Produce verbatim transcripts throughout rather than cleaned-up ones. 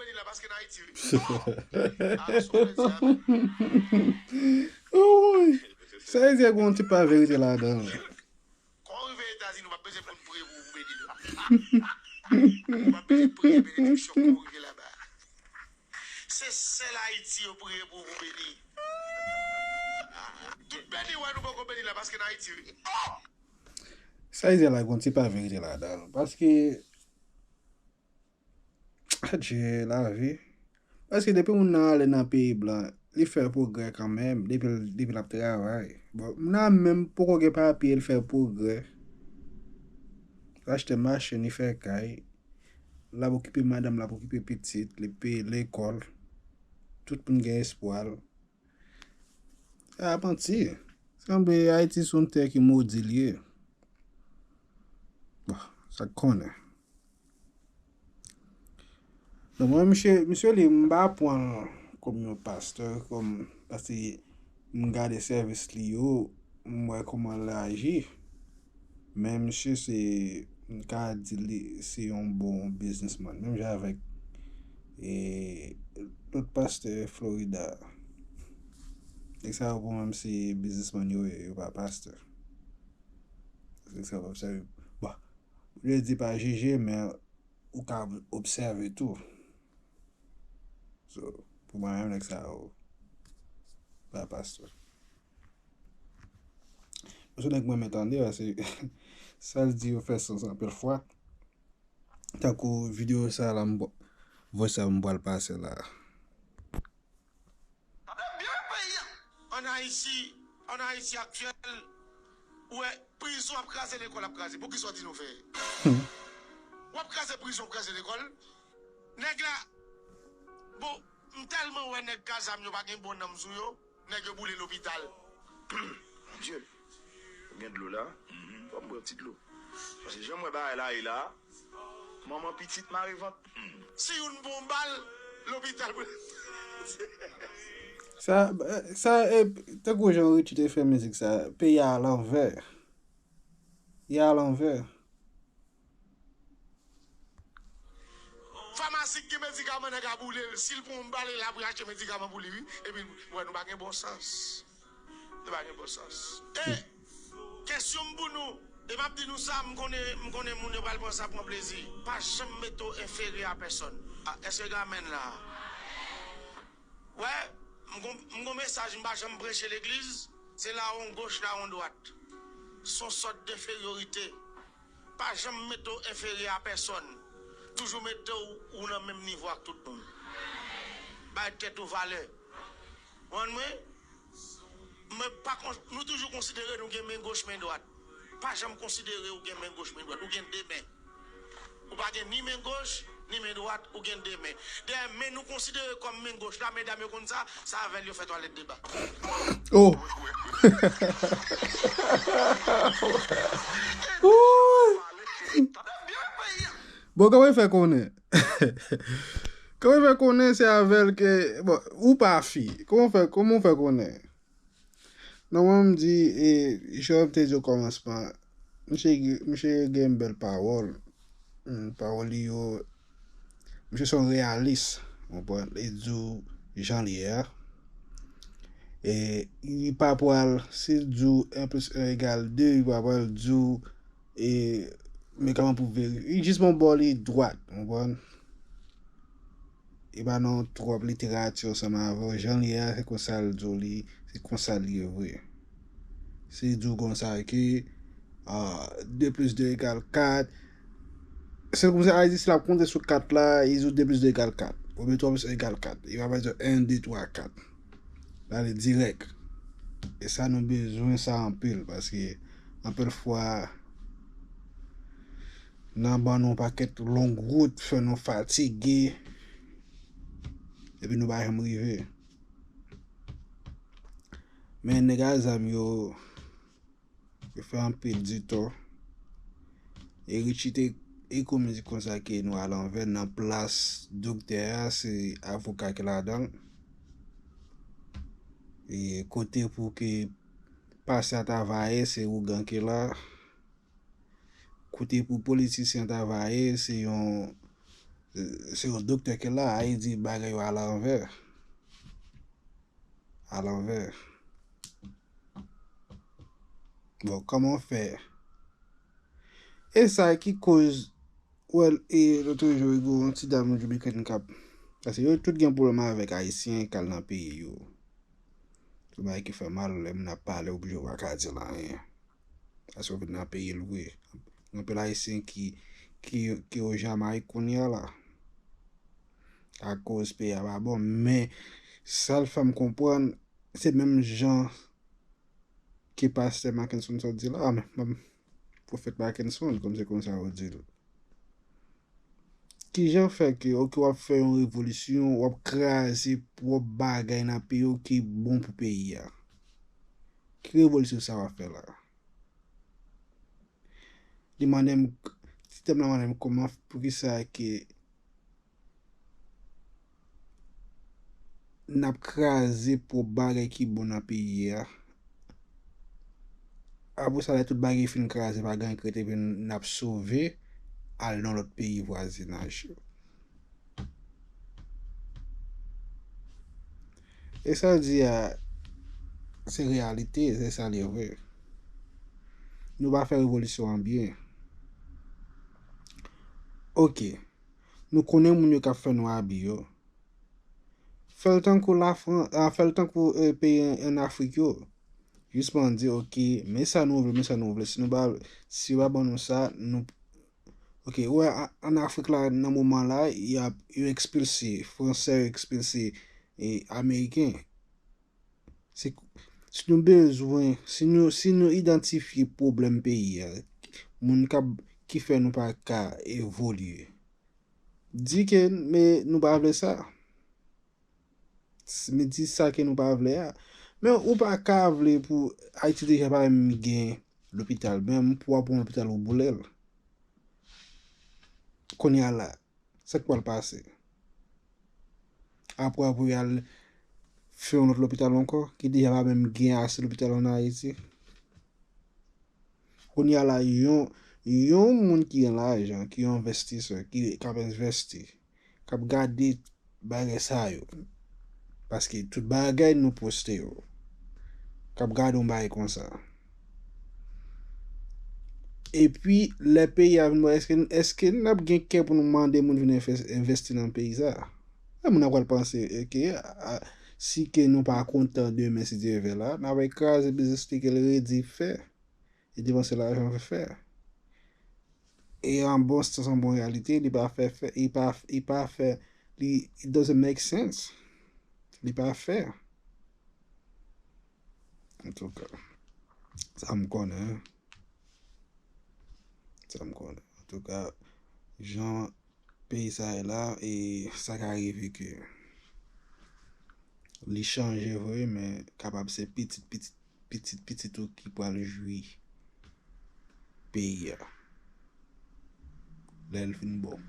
Beni la paske n Ayiti wi. Oh. Ah, sou plezi a. Woy. Sa vle di gen yon ti pa verite ladan l. Kòman w rive Etazini, w ap bezwen pou n priye pou ou pou beni la. W ap bezwen priye benediksyon kòman w rive laba. Se sèl Ayiti yo priye pou ou pou beni. Tout beni wè nou poko beni la paske n Ayiti wi. Oh! Sa vle di la gen yon ti pa verite ladan l. Paske Adje, lavi. Paske depi moun nan ale nan peyi blan, li fè pwogrè kanmenm, depi l, depi l ap travay. Bon, moun nan menm poko gen papye, li fè pwogrè. Li achte machin, li fè kay. L ap okipe madanm, l ap okipe pitit, li peye lekòl. Tout moun gen espwa l. A manti. Sanble Ayiti se yon tè ki modi l ye. Bon, sa k konnen. Donk, mwen, misye, misye li, m pa pran l kòm yon pastè, kòm, paske m gade sèvis li yo, m wè kòman l aji. Men misye se, m ka di li se yon bon biznismann. Menm jan avèk, e, lòt pastè Florida. Nèg sa yo pou mwen se biznismann yo ye, yo pa pastè. Nèg sa yo pa pastè. Bon, m vle di pa jije, men ou ka obsève tou. So, pou mwen menm, nèg sa yo pa pastè. Mwen se nèg mwen renmen tande, paske sa l di yo fè sans anpil fwa. Tankou videyo sa la, m, voice sa m pral pase la. Ebyen, peyi a. Ann Ayiti, ann Ayiti aktyèl, ou wè, prizon ap kraze, lekòl ap kraze. Poukisa w di nou fè? W ap kraze prizon, w kraze lekòl. Nèg la, bon, m tèlman wè nèg ka zam yo pa gen bon nanm sou yo, nèg yo boule lopital. Mon Dieu, ou gen dlo la? Ban m bwè yon ti dlo. Paske jan m wè bagay la ye la, manman pitit mare vant. Si youn pran yon bal, lopital pou. Sa, sa, e, tankou jan Richie te fè mizik sa, peyi a alanvè. Li alanvè. Famasi ki gen medikaman nan ka boule l. Si l pran yon bal, l ap achte medikaman pou li, wi. Epi, wè, nou pa gen bon sans. Nou pa gen bon sans. E, kesyon m pou nou, e m ap di nou sa, m konnen, m konnen moun yo pral pran sa pran plezi. Pa janm mete w enferyè a pèsòn. A, èske gen amèn la? Wè, m gon, m gon mesaj, m pa janm preche legliz, se lawon goch, lawon dwat. Se yon sòt denferyorite. Pa janm mete w enferyè a pèsòn. Toujou mete w, ou nan menm nivo ak tout moun. Bay tèt ou valè. Konprann mwen? Mwen pa kon-, nou toujou konsidere nou gen men goch, men dwat. Pa janm konsidere ou gen men goch, men dwat. Ou gen de men. Ou pa gen ni men goch, ni men dwat, ou gen de men. Dayè, men nou konsidere kòm men goch la, medam yo konn sa, se avè l yo fè twalèt deba. Oh! Bon, kòman w fè konnen? Kòman w fè konnen se avè l ke, bon, ou pa fi? Kòman w fè, kòman w fè konnen? Non, mwen, m di, e, jan m te di okòmansman, misye, misye gen bèl pawòl. Hmm, pawòl li yo, misye se yon reyalis, w konprann? Li di w jan l ye a. E, li pa pral, si l di w en plis en egal de, li pa pral di w, e, men kòman pou veri-, li jis bon bò li dwat, w konprann? Li pa nan twòp literati ansanm avè w. Jan l ye a, se konsa l di w li, se konsa l ye vre. Si l di w konsa ke, ah, de plis de egal kat, se konsa, a di, si l ap konte sou kat la, li di w de plis de egal kat, oubyen twa plis en egal kat. Li pa bay di w en, de, twa, kat. L ale dirèk. E sa, nou bezwen sa anpil, paske anpil fwa, nan ban nou pakèt long wout, fè nou fatige, epi nou pa janm rive. Men nèg a zam yo, yo fè anpil ditò. E Richie te, e kòm di konsa ke nou alanvè nan plas doktè a, se avoka ki ladan l. E kote pou ke pasyan ta va ye, se ougan ki la. Kote pou politisyen ta va ye, se yon, Se yon doktè ki la, a, li di bagay yo alanvè. Alanvè. Bon, kòman w fè? E sa ki koz, well, e lòt jou, gen yon ti dam Jamayiken k ap, paske yo tout gen pwoblèm avèk Ayisyen k al nan peyi yo. Se yon bagay ki fè mal, lè moun ap pale, oblije w pa ka di l anyen. Paske w vin nan peyi l vre. Gen anpil Ayisyen ki, ki, ki o Jamayik kounye a la. Akoz peyi a pa bon. Men, sa l fè m konprann, se menm jan ke pastè Mackenson sot di la, a, men, men, pwofèt Mackenson, kòm se konsa yo di l. Kijan fè ke, oke, w ap fè yon revolisyon, w ap kraze pwòp bagay nan peyi w ki bon pou peyi a? Ki revolisyon sa w ap fè la? Li mande m, ti dam lan mande m kòman, poukisa ke n ap kraze pwòp bagay ki bon nan peyi a. Apre sa, lè tout bagay fin kraze, pa gen anyen ki rete, epi n ap sove, al nan lòt peyi vwazinaj yo. E sa l di a, se reyalite, se sa l ye vre. Nou pa fè revolisyon an byen. Oke. Nou konnen moun yo k ap fè nou abi yo. Fè l tankou Lafran-, a, fè l tankou, e, peyi an, an Afrik yo. Jis pou di, oke, men sa nou vle, men sa nou vle. Si nou pa, si yo pa ban nou sa, nou, oke, ou wè, a-, an Afrik la, nan moman la, y ap, yo ekspilse, Fransè yo ekspilse, e, Ameriken. Se, si nou bezwen, si nou, si nou idantifye pwoblèm peyi a, moun k ap, ki fè nou pa ka evolye, di ke, men nou pa vle sa. S-, men di sa ke nou pa vle a. Men ou pa ka vle pou Ayiti deja pa menm gen lopital, menm pou w ap pran lopital ou boule l. Kounye a la, sa k pral pase? Apre, apre y al fè yon lòt lopital ankò, ki deja pa menm gen ase lopital ann Ayiti. Kounye a la, yon, yon moun ki gen lajan, ki yon envestisè, ki, k ap envesti, k ap gade bagay sa yo. Paske tout bagay nou poste yo. K ap gade yon bagay konsa. Epi, lè peyi a vin bon, èske, èske n ap gen kè pou nou mande moun vin enves-, envesti nan peyi sa? Lè moun ap pral panse, oke, a, si ke nou pa kontan demen, si Dye vle la, n ap kraze biznis li ke l redi fè. Li depanse lajan fè. E an bon sans, an bon reyalite, li pa fè, fè, li pa, li pa fè, li, it doesn't make sense. Li pa fè. Antouka, sa m konnen. Sa m konnen. Antouka, jan peyi sa ye la, e sa ka rive ke li chanje vre, men kapab se pitit, pitit, pitit, pitit ou ki pral jwi peyi a. Lè l fin bon.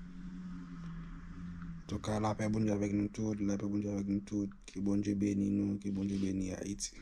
Antouka, lapè Bondye avèk nou tout, lapè Bondye avèk nou tout, ke Bondye beni nou, ke Bondye beni Ayiti.